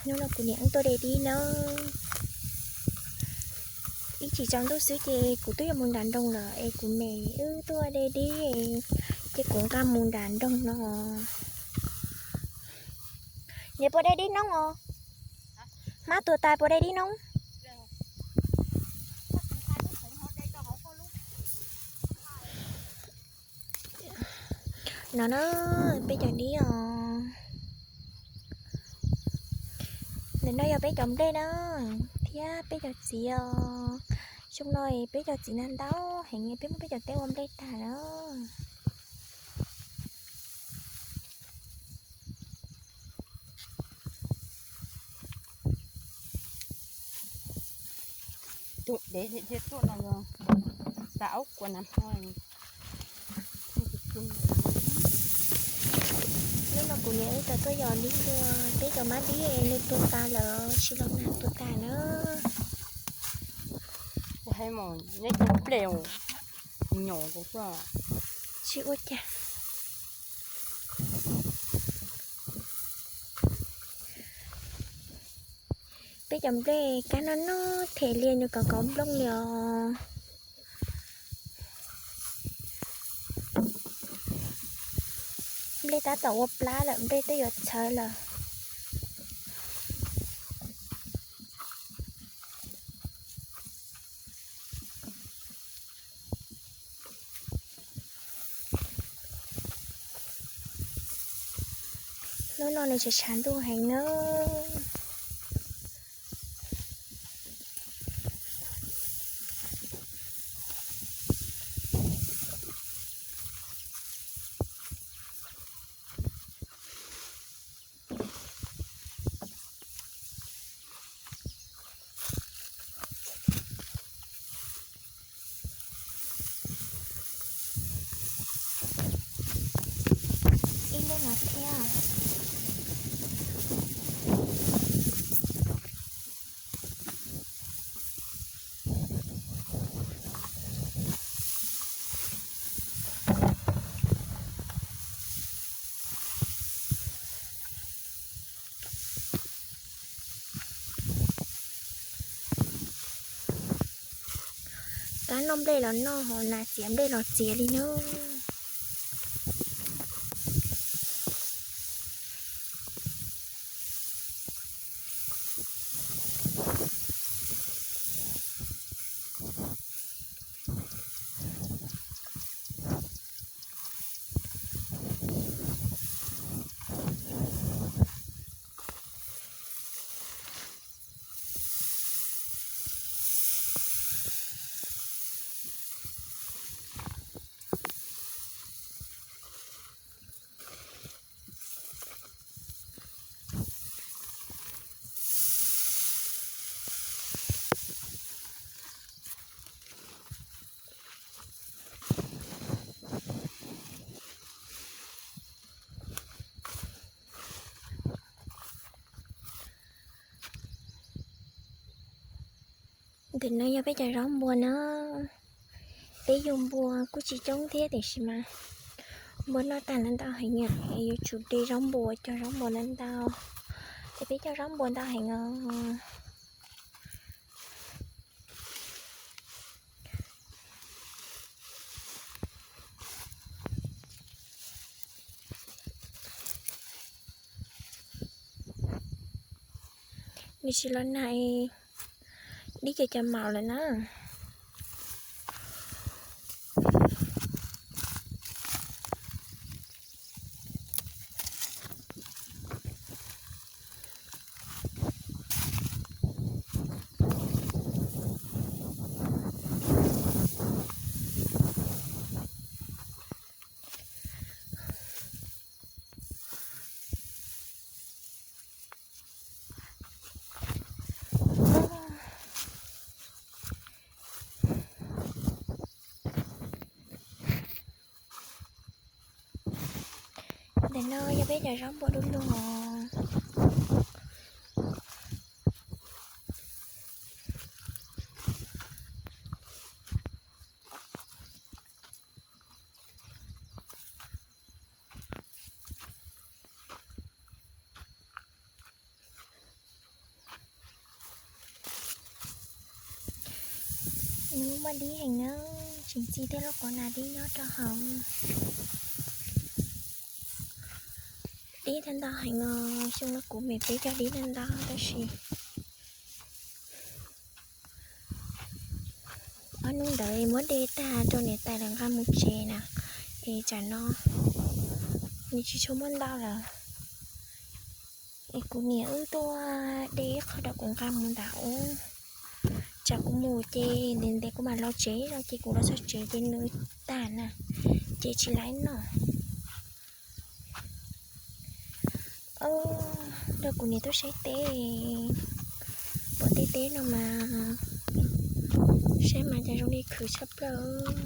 Hnub no kuv niam wb tuaj de dib nawb. Ib chim tsaus ntuj xwb ces kuv twb yuav mus nram nroog lawm es kuv niam wb tuaj de dib, ces kuv nqa mus nram nroog no. Niam puas de dib noob os? Hmab tuag tas puas de dib noob? No na, peb cov dib os. Ntawm no yog peb cov nplej na, thiab peb cov txiv os. Xyoo no peb cov txiv ntau ntau heev, peb muab peb cov teb ua nplej tag na. Tus dev thiab tuaj no yog tas aub kuas nas hmo. Hnub no kuv niam wb tau tuaj yos dib dua, peb cov hmab dib nws tuag tas lawm, tsis los nag tuag tas na. Kuv hais mas neb cov nplej nyom kuv, tsis ua cas. Peb cov nplej kab noj noj them li nws kom kauv nplooj li os. Nplej tab tom ua plab lawm, nplej twb yuav txhawv lawm. Hnub no nws tshav tshav ntuj heev na. Ib lub no thiab. Kab noj nplej los noj, ho nas txiav nplej los txiav li na. Ntawm no yog peb cov zaub npua na. Peb yug npua kuj tsis coob thiab tiam sis mas npua noj tag ntau ntau heev, es yuav tsum de zaub npua cog zaub npua ntau ntau, es peb cog zaub npua ntau heev os. Nws tsis los nag, dib cov cov maum lawm na. Ntawm no yog peb cov zaub npua du lug os. Nws muaj dib heev na, tseem txi tej lub qos nas dib nyob rau hauv. Dib ntau ntau heev os, xyoo no kuv mem peb cov dib ntau ntau tab sis ob hnub ntawd muab de tag rau niam tais lawv nqa mus tsev na, es tsam no nws tsis tshua muaj ntau lawm. Es kuv niam wb tuaj de ib qho rau kuv nqa mus ntawm ub, tsam kuv mus ces ntev ntev kuv mam los tsev, los ces kuv los txog tsev ces nws tag na, ces tsis laib noj. Rau kuv niam tuaj saib teb, pom tej teb no mas saib mas cas zoo li khwv tshaj plaws.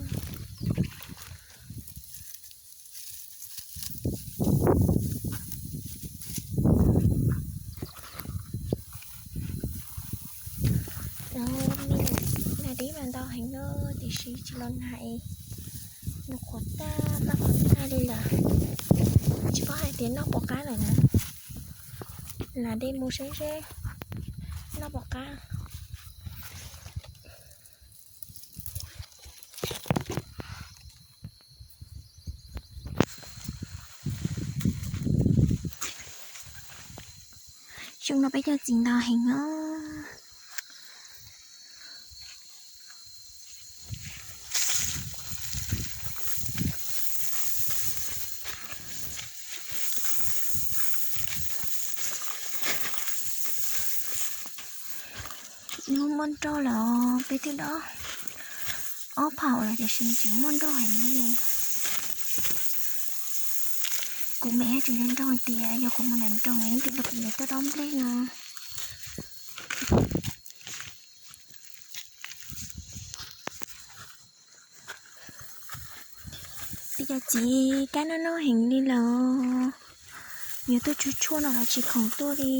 Nas dib mas ntau heev na, tiam sis tsis los nag es nws qhuav tag, mab qhuav tag li lawm. Tsis paub hais tias noj puas qab lawm na. Lam de mus saib seb noj puas qab. Xyoo no peb cov txiv ntau heev os. Nws muaj nroj lawm, peb twb dob ob phaum lawm tiam sis nws tseem muaj nroj heev li. Kuv mem tseem nrog nrog tias yog kuv mus nram nroog es nrog kuv mem tuaj dob nplej no. Peb cov txiv kab noj noj heev li lawm, yuav tuaj tshuaj tshuaj no los tsis khoom tuaj li.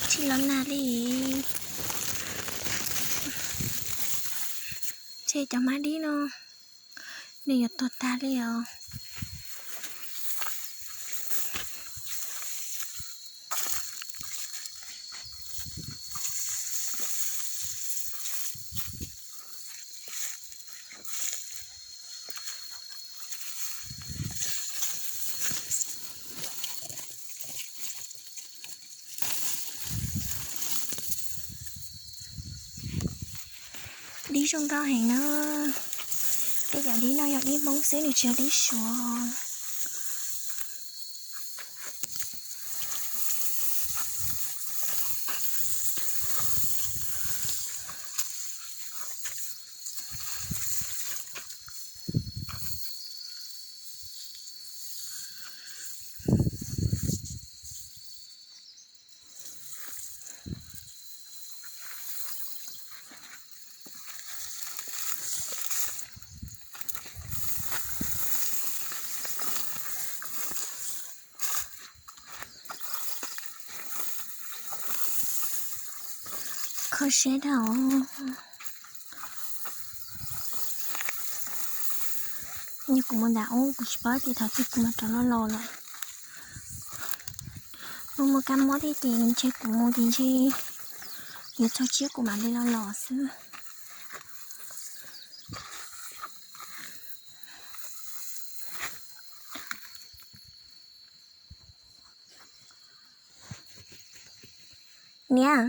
Tsis los nag li. Ntshe cov mab dib no nws yuav tuag tag li os. Dib zoo nkauj heev na. Tej cov dib no yog dib Hmoob xwb, nws tsis yog dib Suav. Kho siab dhau. Yog kuv mus nram ub kuv tsis paub tias thaum twg kuv mam rov los los lawm. Mus mus kab mob thiab ces ntshe kuv mus ces ntshe yuav txog tsiab kuv mam li los los xwb. Niam,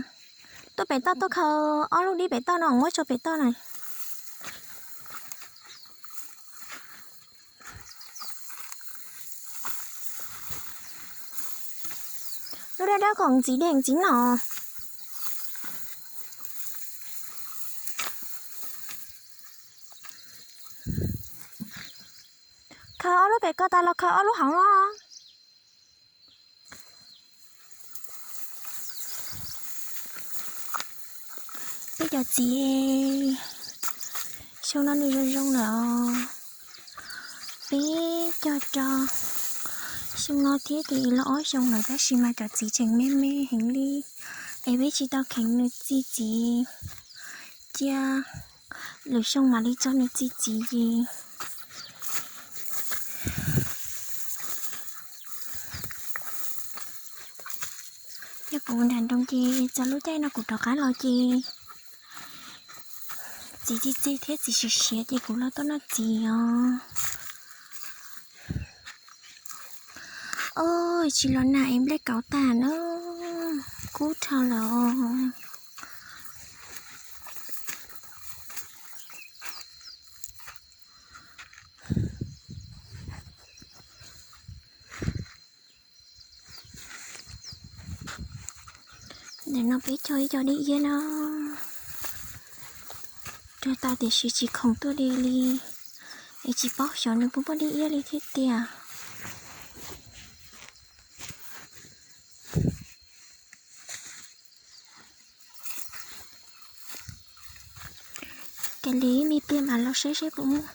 tuaj pem toj tuaj khaws ob lub dib pem toj no muab tso pem toj na. Lub dawb dawb kom ntxiv dej ntxiv no. Khaws ob lub pem ko tas los khaws ob lub hauv no. Peb cov txiv xyoo no nws zoo zoo lawm os. Peb cog rau xyoo no thiab ces los ob xyoo lawm tab sis mas cov txiv tseem me me heev li, es peb tsis tau kheev nws txi txiv. Cia lwm xyoo mam li tso nws txiv txiv ces. Yog kuv nram nroos ces txog lub caij no kuv rov qab los ces txiv txi txiv thiab txiv siav siav ces kuv los tuaj noj txiv os. Oj, tsis los nag es nplej kauv tag na, kub dhau lawm. Ntawm no peb cog ib co dib iab no, rau tau tiam sis tsis khoom tuaj li li, es tsis paub xyov nws puas muaj dib iab li thiab tiag. Cia li ib me pliag mam los saib saib puas muaj.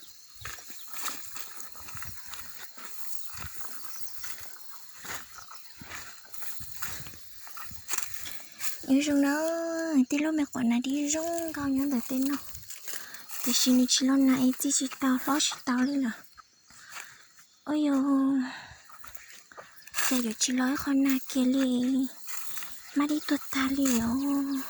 Nyob zoo na, tej lub me quav nas dib zoo nkauj nyob ntawm tej no, tiam sis nws tsis los nag es txi tsis tau hlob tsis tau li lawm. Ua yog, cas yuav tsis los ib qho nag kiag li, mab dib tuag tag li os.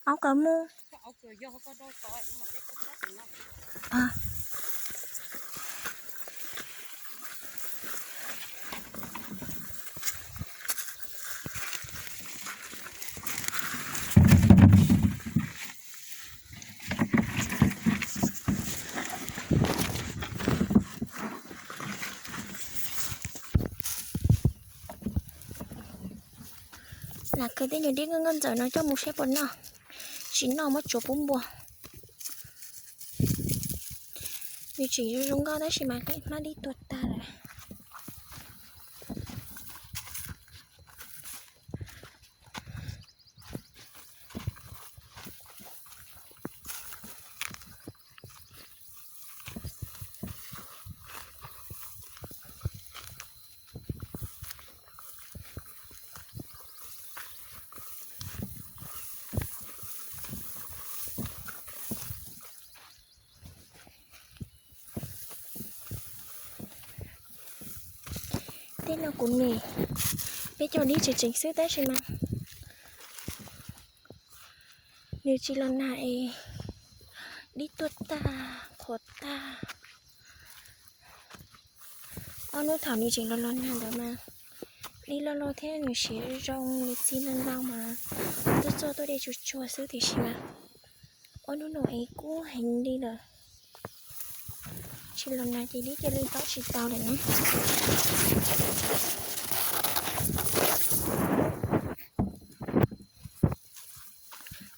Aub kawg mus. Lam khaws tej nyuag dib nkauj nkauj ntxawm no coj mus saib puas noj. Tsis noj muab tsuav pub npua. Nws tseem zoo zoo nkauj tab sis mas hmab dib tuag tag lawm. Tej no kuv niam, peb cog dib tseem tseem xwb tab sis mas nws tsis los nag es dib tuag tag, qhuav tag. Ob hnub thaum nws tseem los los nag ntawd mas dib loj loj thiab nws siav zoo, nws txi ntau ntau mas tuaj txog tuaj de tsuag tsuag xwb tiam sis mas ob hnub no es kub heev li lawm. Tsis los nag ces dib cia li hlob tsis tau lawm na.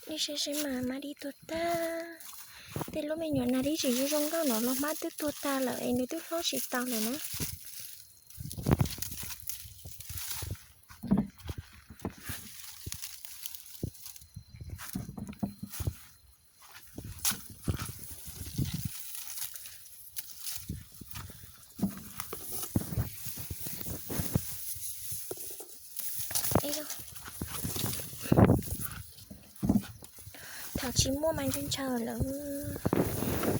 Nej saib saib mas hmab dib tuag tag. Tej lub me nyuam nas dib tseem zoo zoo nkauj no los hmab twb tuag tag lawm es nws twb hlob tsis tau lawm na. Thaum tsis muaj mas ntshaw ntshaw lawm,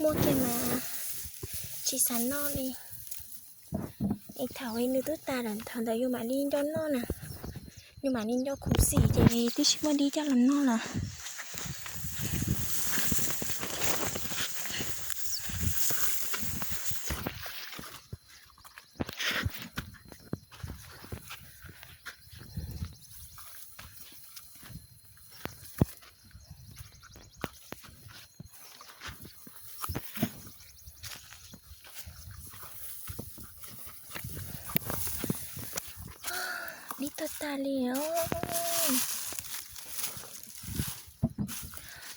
muaj kiag mas tsis xav noj li. Es thaum nws twb tas lawm thaum ntawd yus mam li nco noj na, yus mam li nco khuv xim ces twb tsis muaj dib coj los noj lawm. dib tuag tag li os.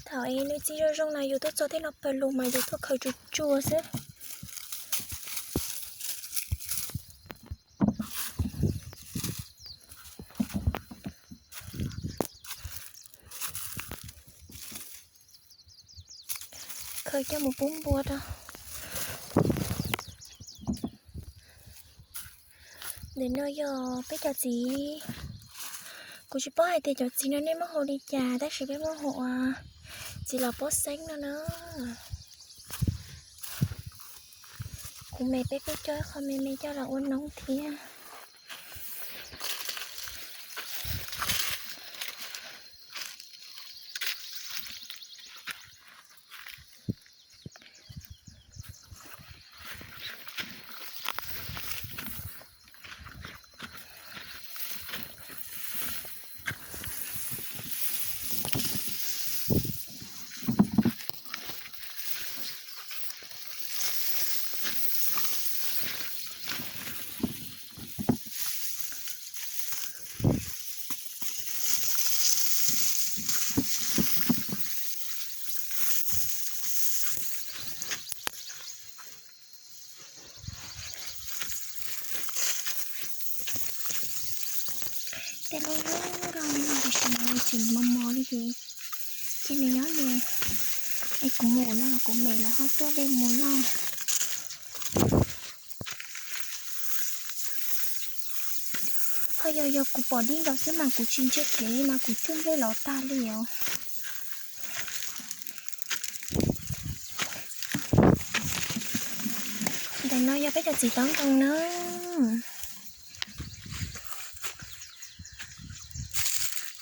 Thaum es nws txiv zoo zoo na yus tuaj txog tej no pawg lug mas yus tuaj khaws tsuag tsuag xwb. Khaws coj mus pub npua rau. Ntawm no yog peb cov txiv, kuv tsis paub hais tias cov txiv no nej muab hu li cas tab sis peb muab hu ua txiv los pob xeeb no na. Kuv me peb kuj coj ib qho me me coj los ua noob thiab. Tej lub nkoj no tiam sis nws tseem mos mos li ces cia nws nyob li. Es kuv mus no los kuv me lawv ho tuaj de mus noj. Ho yog yog kuv pom dib nkaus xwb mas kuv tsis ntsia kev li mas kuv cuag nplej los tag li os. Ntawm no yog peb cov txiv taub ntoo na.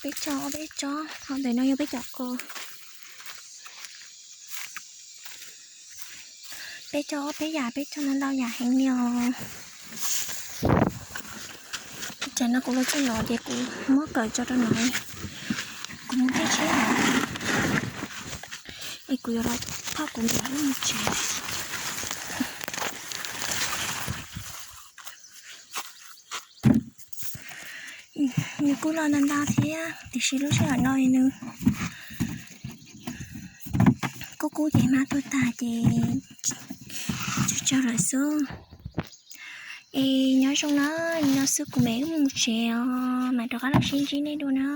Peb tso ob peb tsob, ho ntawm no yog peb cov qos. Peb tso ob peb yam, peb tso ntau ntau yam heev li os. Tsam no kuv los txog no ces kuv muab kawm tso rau no, kuv mus teb tsheb lawm. Es kuv yuav los thauj kuv niam wb mus tsev. Nws kuj los ntau ntau thiab tiam sis lub sij hawm no nws kub kub ces hmab tuag tag ces tsawg tsawg lawm xwb. Es nyob zoo na, no xwb kuv me wb mus tsev os, mam rov qab los sib ntsib nej dua na.